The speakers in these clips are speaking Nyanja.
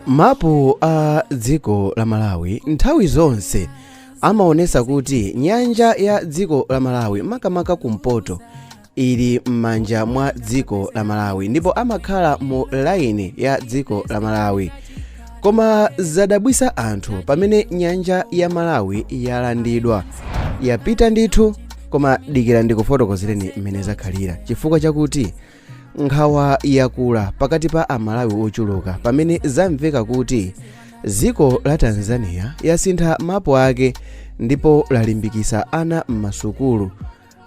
Mapu a dziko la Malawi nthawi zonse amaonesa kuti nyanja ya dziko la Malawi, makamaka kumpoto, ili m'manja mwa dziko la Malawi ndipo amakhala mu laini ya dziko la Malawi. Koma zadabwisa anthu pamene nyanja ya Malawi yalandidwa, yapita ndithu. Koma dikira ndikufotokozereni mmene zakhalira, chifukwa chakuti nkhawa yakula pakati pa Amalawi ochuluka pamene zamveka kuti dziko la Tanzania yasintha mapu ake ndipo lalimbikisa ana m'masukulu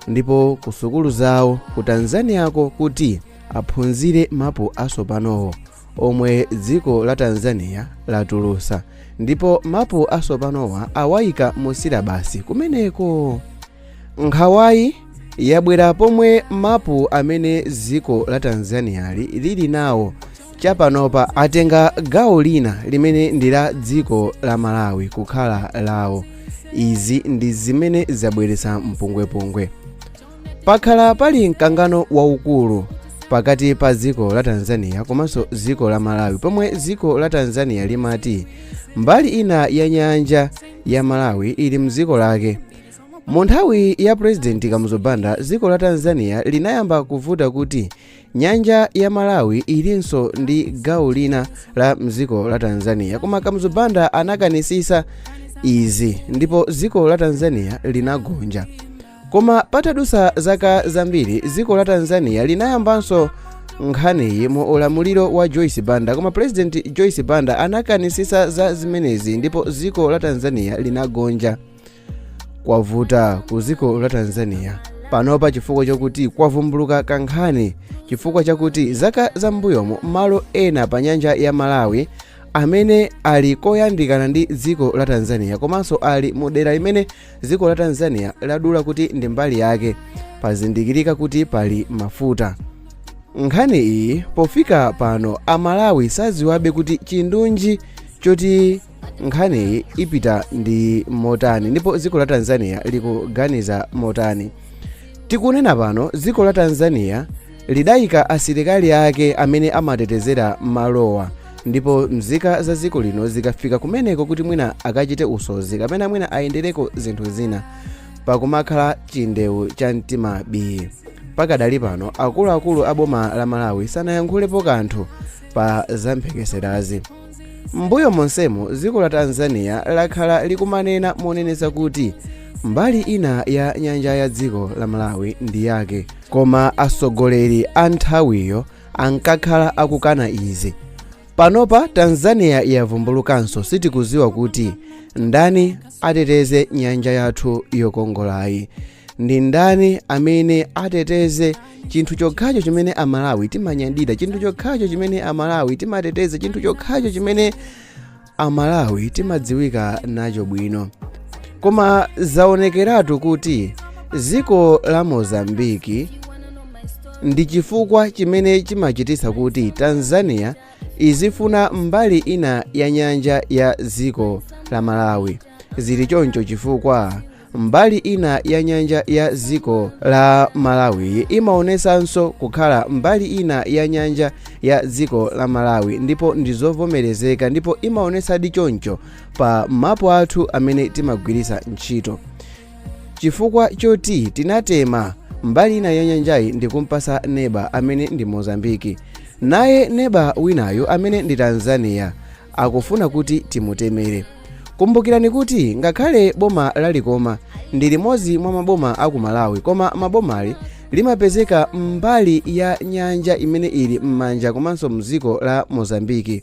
ndipo ku sukulu zawo ku Tanzaniako kuti aphunzire mapu asopanowo omwe dziko la Tanzania latulusa, ndipo mapu asopanowa awayika mu syllabus kumeneko. Nkhawayi yabwera pomwe mapu amene dziko la Tanzania lili nawo chapanopa atenga gawo lina limene ndi la dziko la Malawi kukhala lawo. Izi ndi zimene zabweretsa mpungwepungwe. Pakhala pali mkangano waukulu pakati pa dziko la Tanzania komanso dziko la Malawi, pomwe dziko la Tanzania limati mbali ina ya nyanja ya Malawi ili mdziko lake. Mu nthawi ya Purezidenti Kamuzu Banda, dziko la Tanzania linayamba kuvuta kuti nyanja ya Malawi ilinso ndi gawo lina la mdziko la Tanzania, koma Kamuzu Banda anakanisisa izi ndipo dziko la Tanzania linagonja. Koma patadusa zaka zambiri, dziko la Tanzania linayambanso nkhaniyi mu ulamuliro wa Joyce Banda, koma President Joyce Banda anakanisisa za zimenezi ndipo dziko la Tanzania linagonja. Kwavuta ku dziko la Tanzania panopa chifukwa chokuti kwavumbuluka kankhani, chifukwa chakuti zaka zam'mbuyomo malo ena pa nyanja ya Malawi amene ali koyandikana ndi dziko la Tanzania komanso ali mu dera limene dziko la Tanzania ladula kuti ndi mbali yake, pazindikirika kuti pali mafuta. Nkhani iyi pofika pano Amalawi saziwabe kuti chindunji choti nkhaniyi ipita ndi motani ndipo dziko la Tanzania likuganiza motani. Tikunena pano, dziko la Tanzania lidayika asilikali ake amene amatetezera malowa, ndipo mzika za dziko lino zikafika kumeneko kuti mwina akachite usozi kapena mwina ayendereko zinthu zina, pakumakhala chindewu cha mtima bii. Pakadali pano akuluakulu a boma la Malawi sanayankhulepo kanthu pa zamphekeserazi. Mbuyo monsemo dziko la Tanzania lakhala likumanena monenetsa kuti mbali ina ya nyanja ya dziko la Malawi ndi yake, koma atsogoleri a nthawiyo ankakhala akukana izi. Panopa Tanzania yavumbulukanso, sitikuziwa kuti ndani ateteze nyanja yathu yokongolayi, ndi ndani amene ateteze chinthu chokhacho chimene Amalawi timanyadira, chinthu chokhacho chimene Amalawi timateteza, chinthu chokhacho chimene Amalawi timadziwika nacho bwino. Koma zaonekeratu kuti dziko la Mozambiki ndi chifukwa chimene chimachititsa kuti Tanzania izifuna mbali ina ya nyanja ya dziko la Malawi. Zili choncho chifukwa mbali ina ya nyanja ya dziko la Malawi imaonesanso kukhala mbali ina ya nyanja ya dziko la Malawi, ndipo ndizovomerezeka ndipo imaonesadi choncho pa mapu athu amene timagwiritsa ntchito, chifukwa choti tinatema mbali ina ya nyanjayi ndikumpasa neba amene ndi Mozambiki. Naye neba winayo amene ndi Tanzania akufuna kuti timutemere. Kumbukirani kuti ngakhale boma la Likoma ndi limodzi mwa maboma aku Malawi, koma mabomali limapezeka mbali ya nyanja imene ili m'manja komanso mdziko la Mozambiki.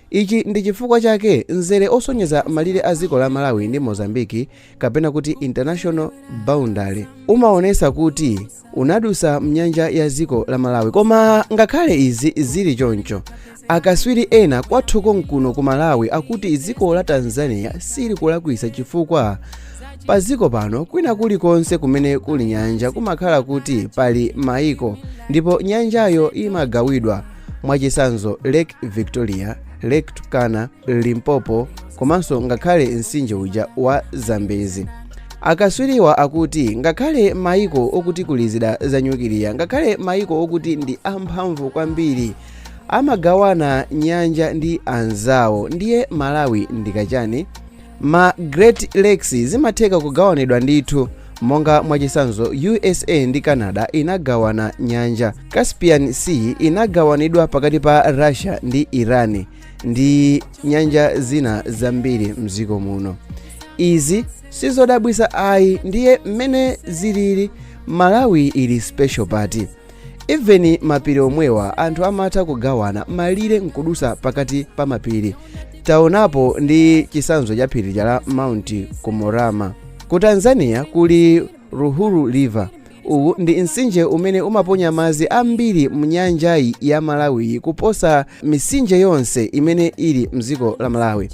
Ichi ndi chifukwa chake mzere osonyeza malire a dziko la Malawi ndi Mozambiki, kapena kuti international boundary, umaonesa kuti unadusa mnyanja ya dziko la Malawi. Koma ngakhale izi zili choncho, akaswiri ena kwathu konkuno ku Malawi akuti dziko la Tanzania silikulakwisa, chifukwa pa dziko pano kwina kulikonse kumene kuli nyanja kumakhala kuti pali maiko ndipo nyanjayo imagawidwa. Mwachisanzo, Lake Victoria, Lake Turkana, Limpopo komanso ngakhale mtsinje uja wa Zambezi. Akaswiriwa akuti ngakhale maiko okuti kuli zida za nyukiliya, ngakhale maiko okuti ndi amphamvu kwambiri, Amagawana nyanja ndi anzawo, ndiye Malawi ndikachani? Ma Great Lakes zimatheka kugawanidwa ndithu, monga mwachisanzo USA ndi Canada inagawana nyanja, Caspian Sea inagawanidwa pakati pa Russia ndi Iran, ndi nyanja zina zambiri mdziko muno. Izi sizodabwisa ayi. Ndiye mmene zilili, Malawi ili special party. Even mapiri omwewa anthu amatha kugawana malire nkudusa pakati pa mapiri. Taonapo ndi chisanzo cha phiri la Mount Qomolangma. Ku Tanzania kuli Ruaha River. Uwu ndi mtsinje umene umaponya madzi ambiri mnyanjayi ya Malawi kuposa mitsinje yonse imene ili mdziko la Malawi.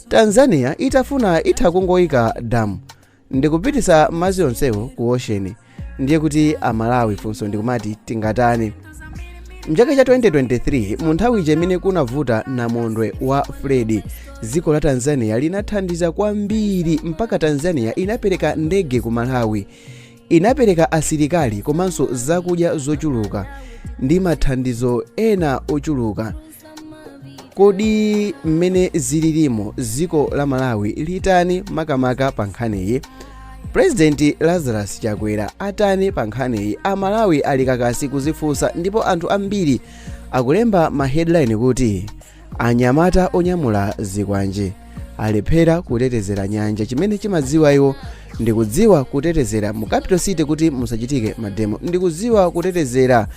Tanzania itafuna itha kungoyika damu ndikupitisa madzi onsewo ku ocean. Ndiye kuti Amalawi, funso ndikumati, tingatani? Mchaka cha 2023, mu nthawi ija imene kunavuta namondwe wa Freddy, dziko la Tanzania linathandiza kwambiri, mpaka Tanzania inapereka ndege ku Malawi, inapereka asilikali komanso zakudya zochuluka ndi mathandizo ena ochuluka. Kodi mmene zililimo, dziko la Malawi litani makamaka pa nkhaniyi? Purezidenti Lazarus Chakwera atani pa nkhaniyi? Amalawi ali kakasi kuzifunsa, ndipo anthu ambiri akulemba ma headline kuti anyamata onyamula zikwanje alephera kutetezera nyanja. Chimene chimadziwa iwo ndikudziwa kutetezera mu capital city kuti musachitike mademo, ndikudziwa kutetezera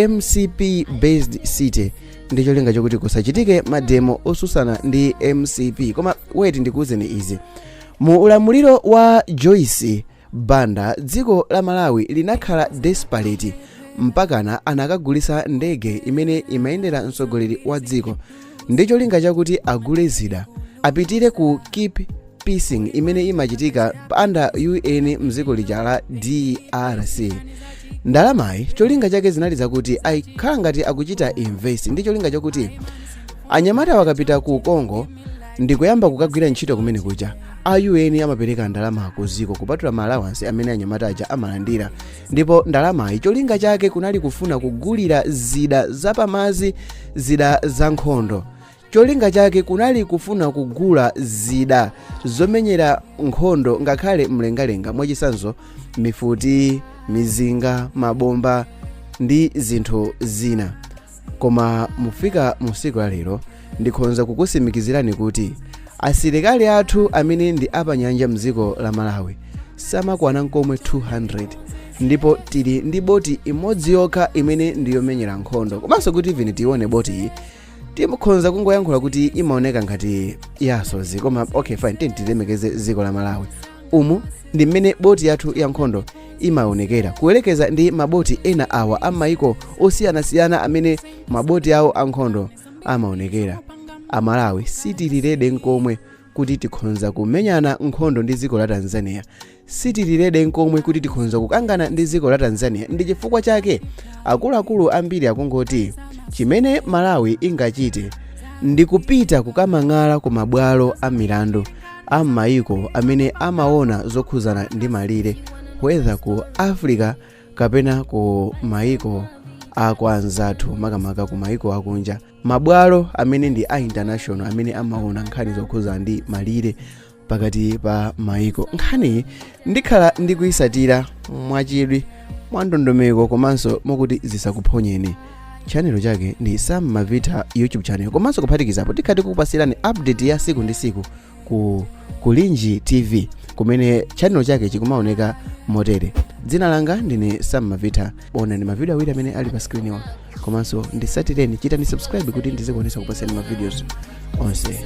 MCP based city ndi cholinga chokuti kusachitike mademo osusana ndi MCP. Koma wait, ndikuwuzeni izi: mu ulamuliro wa Joyce Banda, dziko la Malawi linakhala desperate mpakana anakagulisa ndege imene imayendera mtsogoleri wa dziko ndi cholinga chakuti agule zida, apitire ku keep peacing imene imachitika under UN mdziko lija la DRC. Ndalamayi cholinga chake zinali zakuti ayikhala ngati akuchita invest ndi cholinga chakuti anyamata wakapita ku Congo ndikuyamba kukagwira ntchito kumene kuja, a UN amapereka ndalama ku ziko kupatula ma allowance amene anyamata aja amalandira. Ndipo ndalamayi cholinga chake kunali kufuna kugulira zida zapamazi, zida za nkhondo. Cholinga chake kunali kufuna kugula zida zomenyera nkhondo ngakhale mlengalenga, mwachisanzo mifuti, mizinga, mabomba ndi zinthu zina. Koma mufika mu siku la lero, ndikhonza kukusimikizirani kuti asilikali athu amene ndi apanyanja mdziko la Malawi samakwana nkomwe 200, ndipo tili ndi boti imodzi yokha imene ndiyomenyera nkhondo. Komanso kuti even tione boti iyi, timukhonza kungoyankhula kuti imaoneka ngati yasozi. Koma okay, fine, tilemekeze dziko la Malawi. Umu ndi mmene boti yathu ya nkhondo imaonekera kuyerekeza ndi maboti ena awa amayiko osiyanasiyana amene maboti awo ankhondo amaonekera. Amalawi sitili ready nkomwe kuti tikhonza kumenyana nkhondo ndi dziko la Tanzania. Sitili ready nkomwe kuti tikhonza kukangana ndi dziko la Tanzania. Ndi chifukwa chake akuluakulu ambiri akungoti chimene Malawi ingachite ndi kupita kukamang'ala ku mabwalo a milandu a m'mayiko amene amaona zokhuzana ndi malire, whether ku Africa kapena ku mayiko akwanzathu, makamaka ku mayiko akunja, mabwalo amene ndi a international amene amaona nkhani zokhuzana ndi malire pakati pa mayiko. Nkhaniyi ndikhala ndikuyisatira mwachidwi, mwa ndondomeko, komanso mokuti zisakuphonyeni. Channel chake ndi Sam Mavita YouTube channel. Komanso kuphatikizapo, tikhala tikukupasirani update ya siku ndi siku ku Kulinji TV, kumene channel chake chikumaoneka motere. Dzina langa ndine Sam Mavita. Onani mavideo awiri amene ali pa screen, komanso ndisatireni, chitani subscribe kuti ndizikuonesa kupasirani ma videos onse.